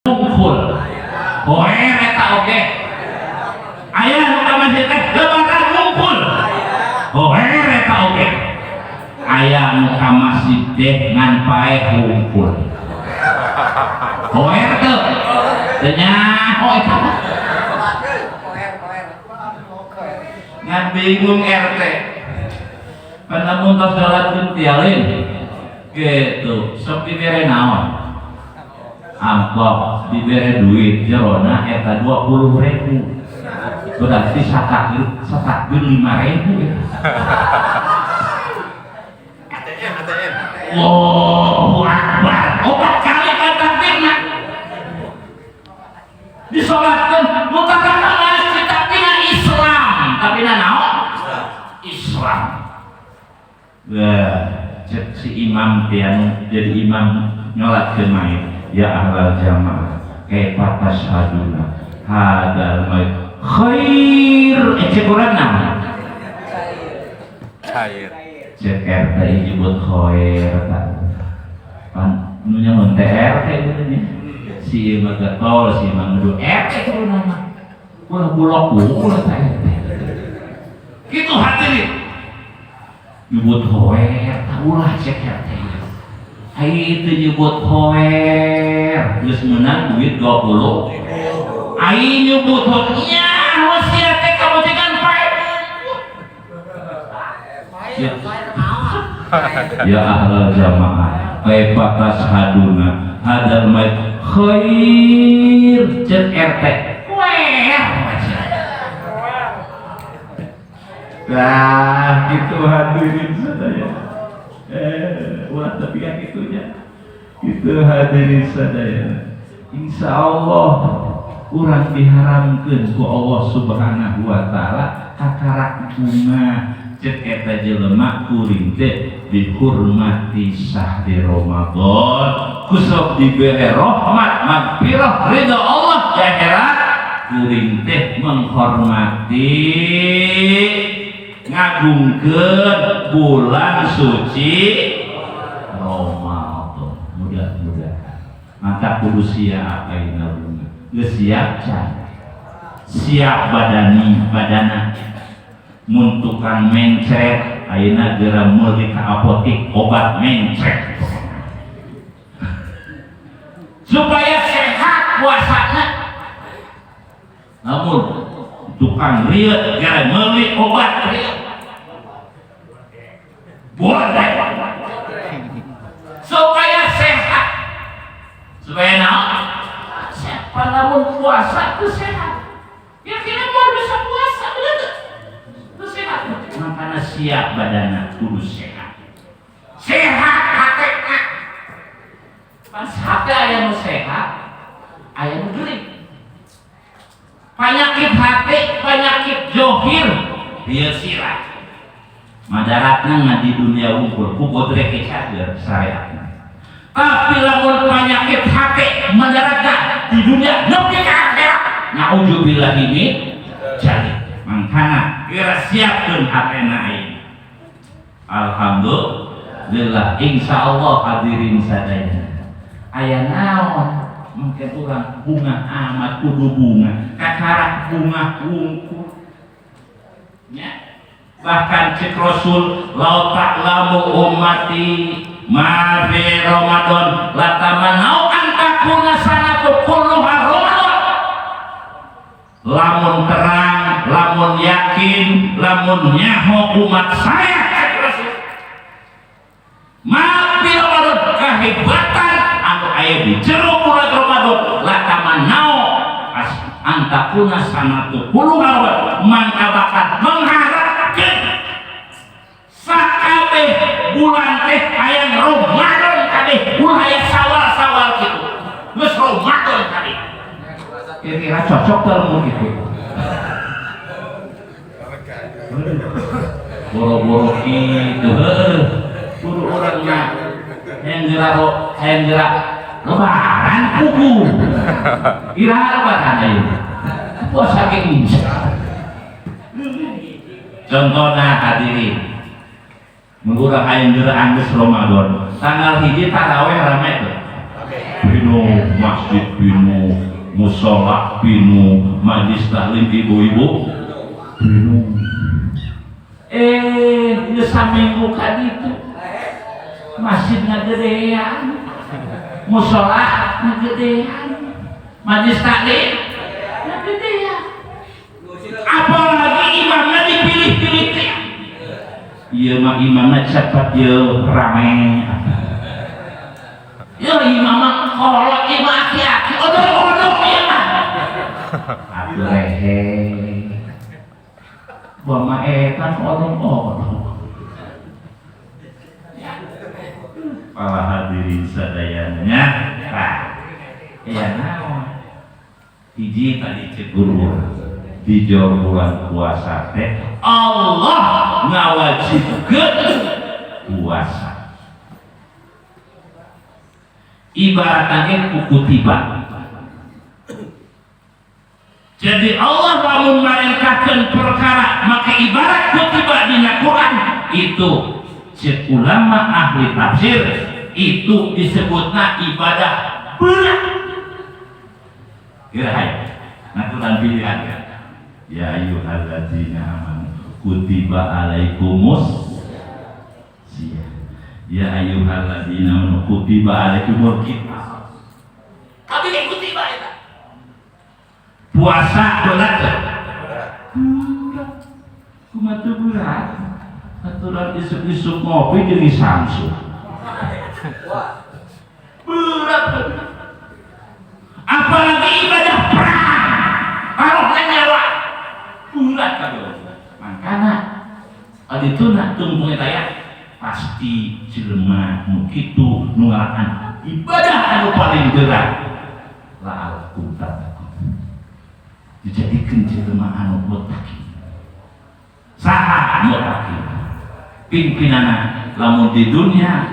Wungkul. Hoer eta oge. Aya nu ka masjid teh lebaran wungkul. Hoer eta oge. Aya nu ka masjid teh ngan paeh wungkul. Hoer teu? Teu nyaho eta mah. Ngan bingung RT. Pan lamun tos salatkeun tialin gitu, sok dibere naon? Amplop, dibere duit jerona eta 20.000. Berarti satakbir, satakbir 5.000 ya. ATM, ATM. Allahu Akbar. Opat kali kan takbirna. Disolatkeun mutaka ka masjid tapi na Islam, tapi na naon? Islam. Wah, cek si imam teh anu jadi imam nyolatkeun mayit, ya ahlal jamaah, kaifa tashhaduna hadzal mayit khair, eh cek urang naon? Cair. Cek RT nyebut khair tak. Pan nu nyamun teh RT gitu nya. Si ieu mah getol, si mah ngeduh RT kudu mah. Ulah bulok ulah teh RT. Kitu hadirin. Nyebut khair, tak ulah cek RT. Ai itu nyebut khair, geus meunang duit 20. Ai nyebut khair, nya sia teh kabojegan pae. Ya, ya ahlal jamaah, kaifa tashhaduna hadzal mayit khair, cek RT. Khair. Nah, gitu hadirin sadaya. Ulah tapi kan itunya. Itu hadirin sadaya. Insya Allah urang diharamkeun ku Allah Subhanahu wa taala kakarak bunga cek eta jelema kuring teh dihormati sahri Ramadan ku sok dibere rahmat magfirah ridha Allah di akhirat kuring teh menghormati ngagungkeun bulan suci Ramadan. Mudah-mudahan mantap kudu siap ayeuna bunga geus siap can siap badani badana mun tukang mencret ayeuna geura meuli ka apotik obat mencret supaya sehat puasana. Namun tukang rieut geura meuli obat rieut boleh supaya sehat, supaya naon sehat. Lamun puasa itu sehat, kira-kira mau bisa puasa bener tuh itu sehat. Makanya siap badana kudu sehat, sehat hatena. Pas hati aya nu sehat, aya nu gering. Penyakit hati, penyakit johir dia sirah madaratna ngan di dunia wungkul ku godrek cager syariatna. Tapi lamun penyakit hati madaratna di dunia nepi ka akhirat, naudzubillah ini jadi. Mangkana geura siapkeun hatena ayeuna. Alhamdulillah, insyaallah hadirin sadaya aya naon mungkin urang bunga amat kudu bunga kakarak bunga wungkul nya. Bahkan cek Rasul lau ta'lamu ummati ma fi Ramadan latamannau an takuna sanatu kulluha Ramadan. Lamun terang, lamun yakin, lamun nyaho umat saya cek Rasul ma fi Ramadan, kehebatan anu aya di jero bulan Ramadan, latamannau an takuna sanatu kulluha Ramadan, mangka bakal mengharapkeun sakabeh bulan teh hayang Ramadan kabeh, ulah aya sawal-sawal kitu, geus Ramadan kabeh. Kira-kira cocok teu lamun kitu? Boro-boro kitu heuh, kudu urang mah hayang geura hayang geura lebaran kuku iraha lebaran ayeuna puasa ge. Contohna hadirin, mun urang hayang geura anggeus Ramadan tanggal 1 taraweh rame tuh, penuh masjid, penuh. Musola pinuh, majlis taklim ibu-ibu pinuh. Geus saminggu ka ditu masjid ngagedean, musola ngagedean, majlis taklim ngagedean. Apalagi imamnya dipilih-pilih teh. Ieu mah imamna cepat ieu rame. Ya imam mah kolot, ieu mah aki-aki odong-odong ieu mah. Atuh rehe. Buah mah eta odong-odong. Ya. Para hadirin sadayana, tah. Ya naon? Hiji tadi cek guru di bulan puasa teh Allah ngawajibkeun puasa. Ibaratnya kuku tiba. Jadi Allah lamun marentahkeun perkara maka ibarat kutiba dina Quran itu cek ulama ahli tafsir itu disebutna ibadah berat. Kira hai. Naturan pilihan ya. Ya ayyuhalladzina amanu kutiba alaikumus siyam. Ya ayyuhalladzina amanu kutiba alaikumul qital. Tapi kutiba eta. Puasa berat teu? Berat. Kumaha teu berat? Aturan isuk-isuk ngopi jeung Samsu. Berat. Apalagi ibadah perang. Taruhna nyawa. Berat kabeh. Makana adituna tungtung eta ya pasti jelema nu kitu nu ngalakonan ibadah anu paling berat la'allakum tattaqun. Dijadikeun jelema anu muttaqin. Saha muttaqin? Pimpinanna lamun di dunia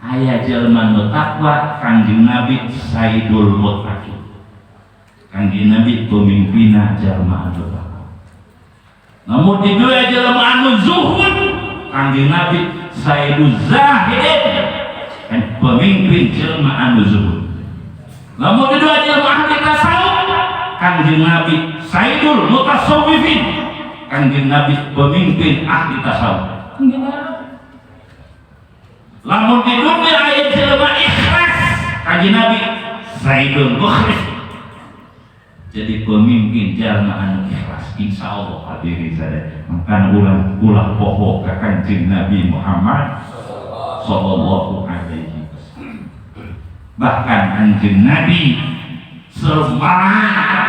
aya jelema nu takwa, Kangjeng Nabi Sayyidul Muttaqin. Kangjeng Nabi pemimpinna jelema anu takwa. Namun di dunia jelema anu zuhud, Kangjeng Nabi Sayyidul Zahidin, kan pemimpin jelema anu zuhud. Namun di dunia jelema ahli tasawuf, Kangjeng Nabi Sayyidul Mutasawwifin, Kangjeng Nabi pemimpin ahli tasawuf. Lamun di dunia aya jelema ikhlas, Kangjeng Nabi Sayyidul Mukhlis, jadi pemimpin jalma anu ikhlas. Insya Allah hadirin sadaya, maka ulah ulah poho ka Kangjeng Nabi Muhammad sallallahu alaihi wasallam. Bahkan Kangjeng Nabi semangat,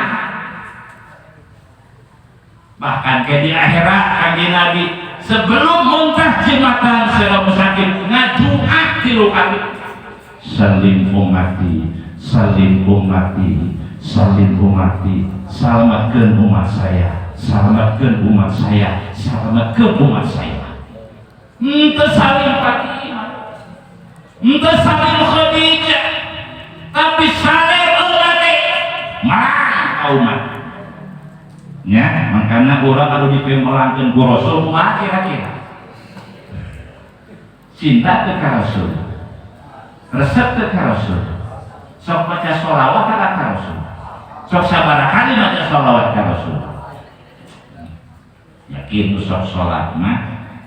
bahkan ke di akhirat Kangjeng Nabi sebelum muntah jembatan Siratal Mustaqim ngadua tilu kali, salim ummati, salim ummati, salim ummati, selamatkan umat saya, selamatkan umat saya, selamatkan umat saya. Ente salim Fatimah, ente salim Khadijah, tapi salim umat marah umat. Ya, makanya orang anu dipemelangkeun ku Rasul kumaha kira-kira? Cinta ke Rasul, resep ke Rasul, sok baca sholawat ka Rasul, sok sabaraha kali maca sholawat ka Rasul. Yakin sok sholat mah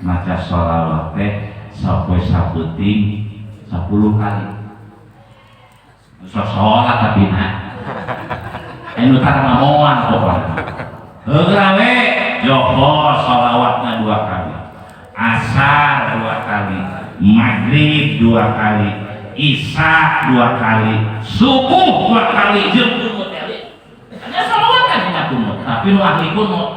maca sholawat teh sapoe saputing 10 kali. Sok sholat tapi nah anu tara moal pokona. Heula we Johor sholawatna 2 kali, asar 2 kali, maghrib 2 kali, isya 2 kali, subuh 2 kali, jeung kunut teh. Ada sholawat kan dina kunut, tapi nu ahli kunut.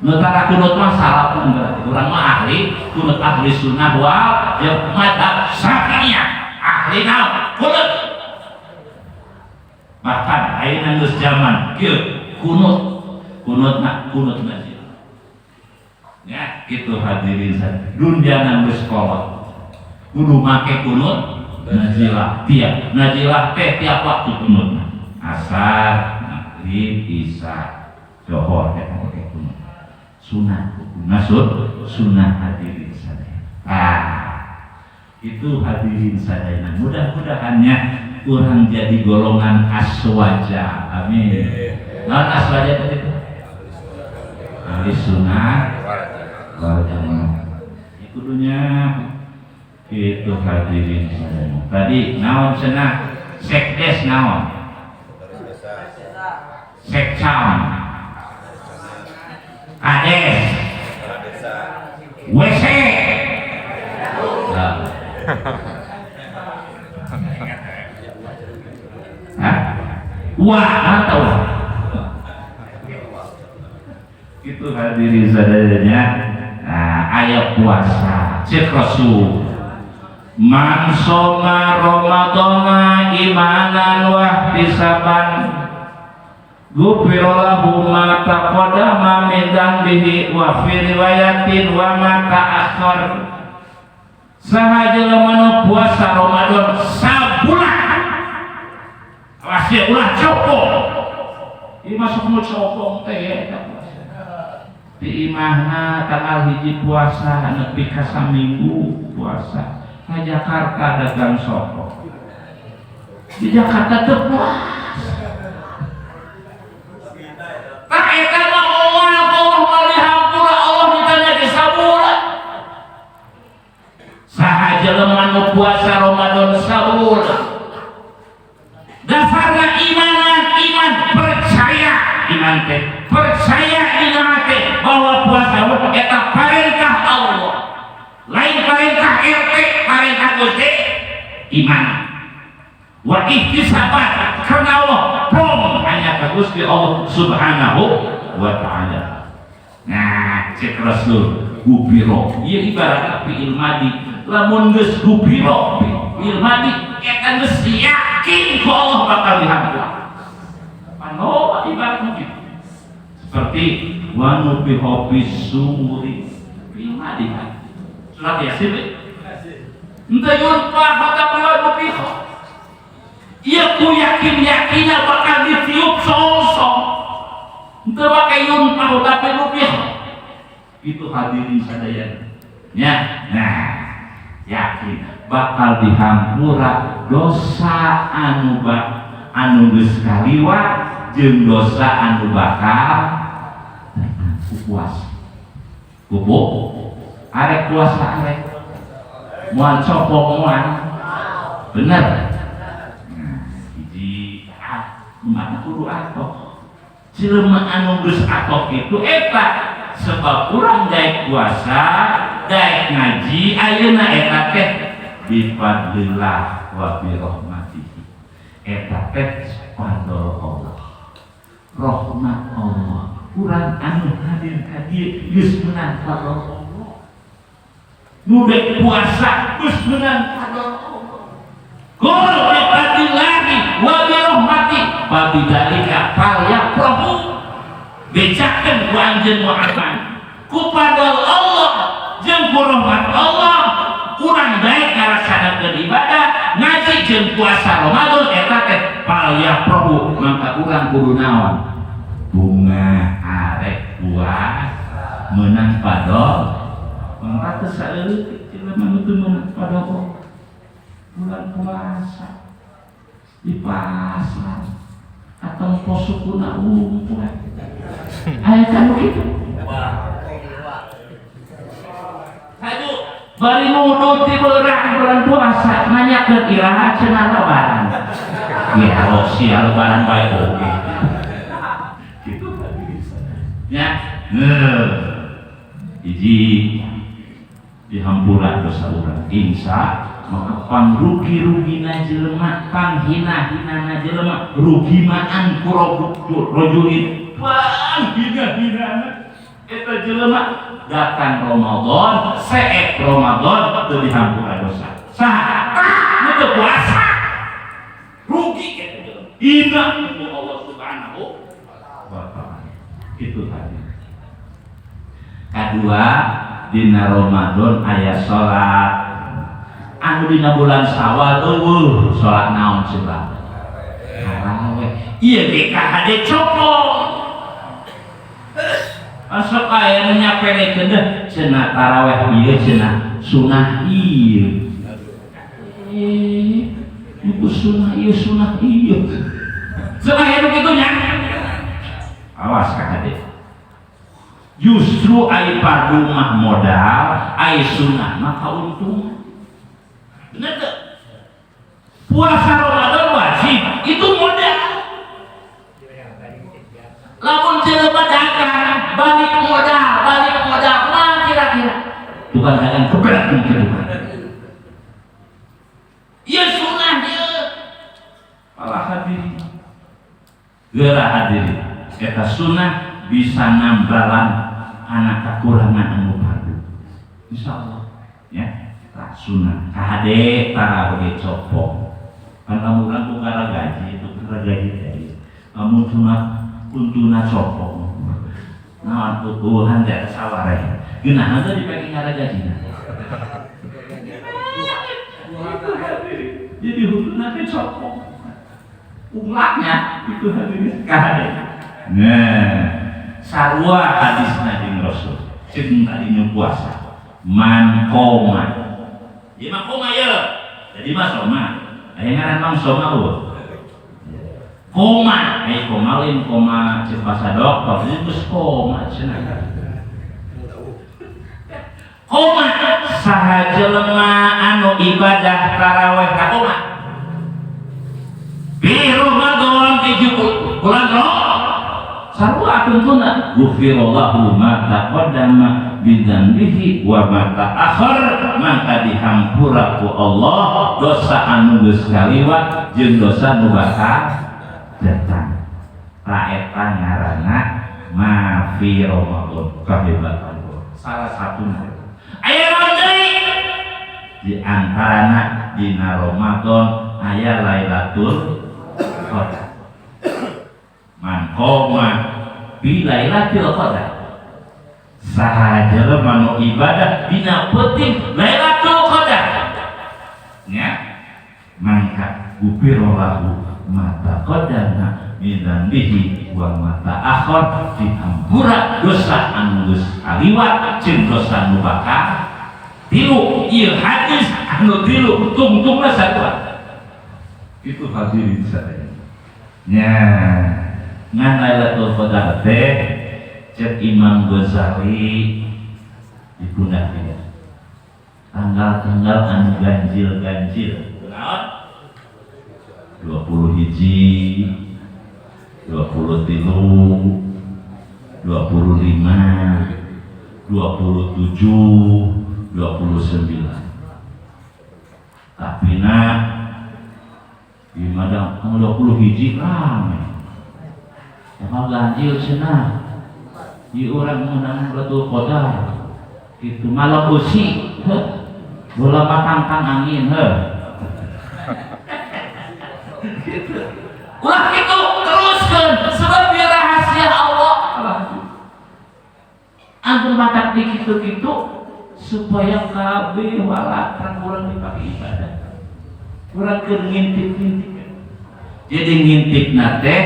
Nu tara kunut mah salah pun berarti. Urang mah ahli kunut, ahli sunnah wal ya madzhab Syafi'iyah, ahli naon? Kunut. Bahkan ayeuna geus zaman kieu kunut, kunutna kunut masjid. Ya, gitu hadirin sadaya. Dunyana geus kolot. Kudu make kunut nazilah tiap nazilah teh tiap waktu kunutna. Asar, maghrib, isya, johor eta teh kunut. Sunah, hukumna sunah hadirin sadaya. Ah, itu hadirin sadaya. Mudah-mudahannya Urang jadi golongan aswaja. Amin. Naon aswaja tadi itu? Ahli sunnah wal jamaah. Ya, kudunya itu hadirin sadaya. Tadi naon cenah? Sekdes naon? Sekcam, Kades, WC. Nah. Hah? Wah, atau itu hadirin sadayanya. Nah, ayat puasa cek Rasul, man soma ramadhana imanan wa ihtisaban ghufira lahu ma taqaddama min dzanbihi wa fi riwayatin wa ma ta'akhkhar. Saha jelema nu puasa Ramadan sabulan, awas ya ulah copong. Ieu masuk nu copong teh eta puasa. Di imahna tanggal 1 puasa nepi ka saminggu puasa. Ka Jakarta dagang soto. Di Jakarta teu puasa. Tah eta mah moal Allah mah dihampura, Allah ditanya di sabulan. Saha jelema nu puasa Ramadan sabulan, dasarna imanan, iman percaya, iman teh percaya dina hati bahwa puasa eta perintah Allah, lain perintah RT, perintah Gusti. Iman wa ihtisaban karena Allah, prom hanya ke Gusti Allah Subhanahu wa Ta'ala. Nah, cek Rasul gupiro, ieu ibarat fi'il madi. Lamun geus gupiro fi'il madi eta geus yakin ku Allah bakal dihampura. Pano ibarat mungkin seperti wa nufiha fis-suri fi'il madi kan surat Yasin henteu yunfah tapi wa nufiha. Ieu ku yakin-yakinna bakal ditiup songsong, henteu make yunfah tapi nufiha. Itu hadirin sadayana nya. Nah, yakin bakal dihampura dosa anu anu geus kaliwat jeung dosa anu bakal ku puasa. Kubu arek puasa arek moal copong moal bener. Nah, hiji mata kudu atok. Jelema anu geus atok itu eta sebab urang daek puasa, daek ngaji ayeuna eta teh bifadlillah wa bi rahmatihi. Eta teh fadl Allah, rahmat Allah. Urang anu hadir ka dieu geus meunang fadl Allah. Nu dek puasa geus meunang fadl Allah. Qul bifadlillahi wa bi rahmatihi fa bidzalika falyafrahu. Bejakeun ku anjeun Muhammad ku fadl Allah jeung ku rahmat Allah urang daek ngalaksanakeun ibadah ngaji jeung puasa Ramadan eta teh falyafrahu. Maka urang kudu naon? Bunga arek puas meunang fadl. Mangka teu saeutik jelema nu teu meunang fadl Allah. Bulan puasa di pasar atau posukuna unggul aya kan begitu. Aduh, bari ngudut di beurang bulan puasa nanyakeun iraha cenah lebaran. Ya sia lebaran bae oge. Kitu ya. Hiji dihampura dosa urang insya maka pangrugi-rugina jelema, panghina-hinana jelema, rugi maan ku rajulin panghina-hinana eta jelema datang Ramadan, seek Ramadan teu dihampura dosa. Saha? Nu teu puasa. Rugi eta jelema. Hina ku Allah Subhanahu wa Ta'ala. Itu tadi. Kadua dina Ramadan aya salat. Anu dina bulan Syawal eueuh salat naon cenah? Tarawih. Ieu ge kahade copong. Asok aya nu nyapelekeun deh cenah tarawih ieu cenah sunah ieu. Ibu sunah ieu, sunah ieu. Sunah ieu kitu nya. Awas ka hade. Justru ai fardu mah modal, ai sunah mah kauntungan. Bener teu? Puasa Ramadan wajib, itu modal. Lamun jelema dagang, balik modal, mah kira-kira tukang dagang keberat mungkin tukang. Iya sunah dia. Malah hadirin. Geura hadirin. Eta sunah bisa nambalan anak kekurangan anu fardu. Insyaallah ya. Tah sunah kahade tara oge copong. Kan lamun urang ku gaji itu gaji teh. Lamun sunah untuna copong. Naon utuhan di atas saware. Geunahan teh dipake ngaragajina. Itu hadirin. Jadi huntuna teh copong. Ulangnya itu hadirin kahade. Nah, sarua hadisna jeung Rasul. Ceuk tadi puasa. Man qoma. Ieu mah koma ye. Jadi mah soma. Aya ngaran mang soma eueuh. Koma, eh koma lain koma ceuk bahasa dokter, jadi geus koma cenah. Koma saha jelema anu ibadah taraweh ka koma. Bi Ramadan di bulan sarua tuntuna ghufirallahu ma taqaddama min dzanbihi wa ma ta'akhir, maka dihampura ku Allah dosa anu geus kaliwat jeung dosa nu bakal datang. Ta eta ngaranna ma fi Ramadan, kahebatan salah satunya. Aya naon deui di antarana dina Ramadan aya Lailatul Qadar. Man qoma bi Lailatul Qadar, saha jelema nu ibadah dina peuting Lailatul Qadar nya, mangka ghufira lahu ma taqaddama min dzanbihi wa ma ta'akhkhar, dihampura dosa anu geus kaliwat jeung dosa nu bakal. Tilu ieu hadis anu tilu tungtungna sarua. Itu hadirin sadaya nya. Ngan Lailatul Qadar teh cek Imam Ghazali ditunda tanggal-tanggal anu ganjil-ganjil. Kunaon? 20 hiji, 23, 25, 27, 29. Tapi nak di mana tanggal 20 hiji rame. Emang ganjil cenah. Di orang menang Lailatul Qadar. Itu malam besi, heh. Bola matang angin, heh. Gitu. Ulah gitu teruskan sebab biar rahasia Allah. Antum matak di kitu-kitu supaya kabeh walatan urang dipakai ibadah. Urang keur ngintip-ngintip. Jadi ngintip teh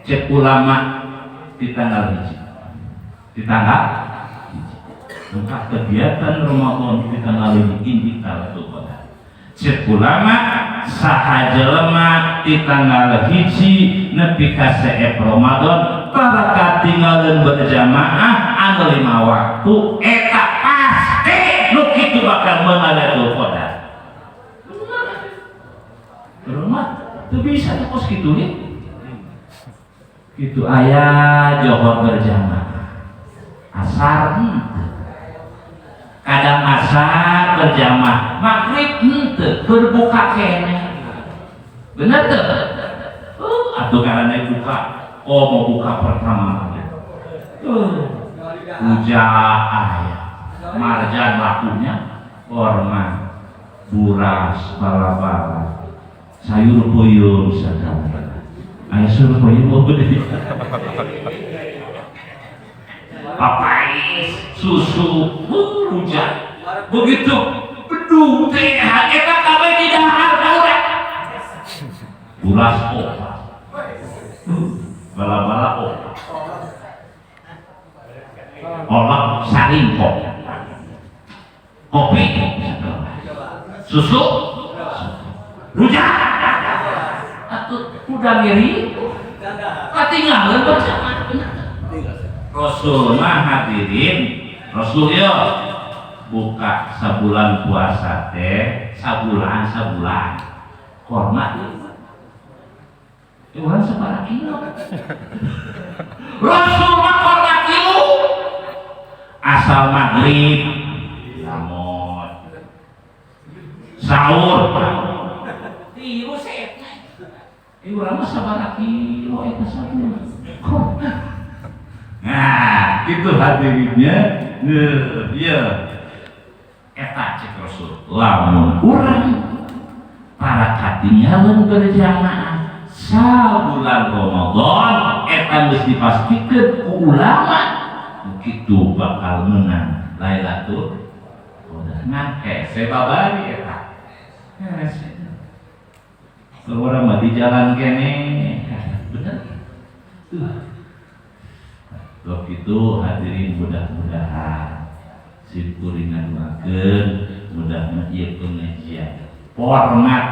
cek ulama di tanggal hiji. Di tanggal hiji. Maka kegiatan Ramadan di tanggal hiji intip Lailatul Qadar. Cek ulama saha jelema di tanggal hiji nepi ka seep Ramadan tara katinggalan berjamaah anu lima waktu, eta pasti nu kitu bakal meunang Lailatul Qadar. Rumah teu bisa tuh kos kitu nya. Kitu aya johor berjamaah. Asar henteu. Kadang asar berjamaah, maghrib henteu, berbuka keneh. Bener teu? Atuh karena buka, oh mau buka pertama. Ujah aya. Marjan lakunya korma, buras, bala-bala, sayur puyuh segala. Aya sayur puyuh mau beli. Papais, susu, rujak. Begitu bedung teh eta kabeh di dahar urang. Buras opat. Bala-bala opat. Kolak saringkok. Kopi susu. Rujak. Atuh udah ngiri. Katinggalan berjamaah. Rasul mah, hadirin, Rasul yo buka sabulan puasa teh, sabulan sabulan korma teh urang sabaraha kilo. Rasul mah korma kilo, asal maghrib lamot, sahur tilu set. Urang mah sabaraha kilo eta sabulan korma? Nah, itu hadirinnya. Iya. Eta cek Rasul. Lamun urang para katinggalan berjamaah sabulan Ramadan, eta geus dipastikeun ku ulama kitu bakal menang Lailatul Qadar. Ngan hese babari eta. Hese. Urang mah di jalan kene. Bener. Tuh. Loh itu hadirin, mudah-mudahan sim kuring ngadoakeun mudah-mudahan ieu pengajian format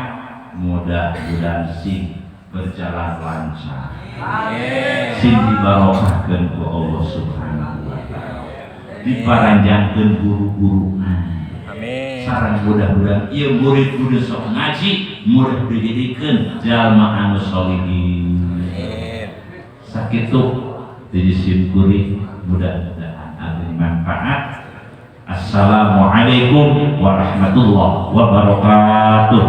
mudah-mudahan sing berjalan lancar. Sing dibarokahkeun ku Allah Subhanahu wa Taala. Diparanjangkeun guru-guruna. Amin. Sareng mudah-mudahan ieu murid-murid sok ngaji, murid dijadikeun jalma anu solihin. Amin. Sakitu jadi sim kuring, mudah-mudahan ada manfaat. Assalamualaikum warahmatullahi wabarakatuh.